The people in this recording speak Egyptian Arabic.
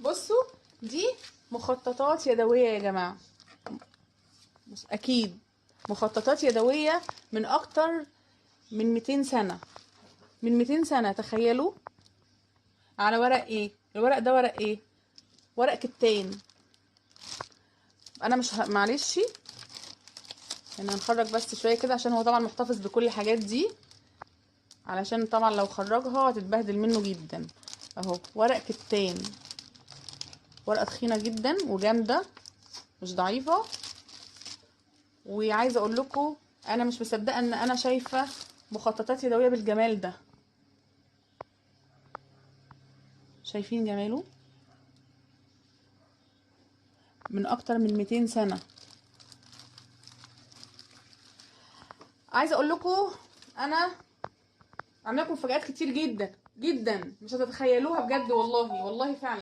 بصوا دي مخططات يدوية يا جماعة، اكيد مخططات يدوية من اكتر من 200 سنة، من 200 سنة تخيلوا. على ورق ايه؟ الورق ده ورق ايه؟ ورق كتان. انا مش معلش انا هنخرج بس شوية كده عشان هو طبعا محتفظ بكل الحاجات دي، علشان طبعا لو خرجها هتتبهدل منه جدا. اهو ورق كتان، ورقة تخينة جدا وجامده مش ضعيفة. وعايزه اقول لكم انا مش مصدقه ان انا شايفه مخططات يدوية بالجمال ده. شايفين جماله؟ من اكتر من 200 سنة. عايزه اقول لكم انا عامله لكم مفاجآت كتير جدا جدا مش هتتخيلوها بجد، والله والله فعلا.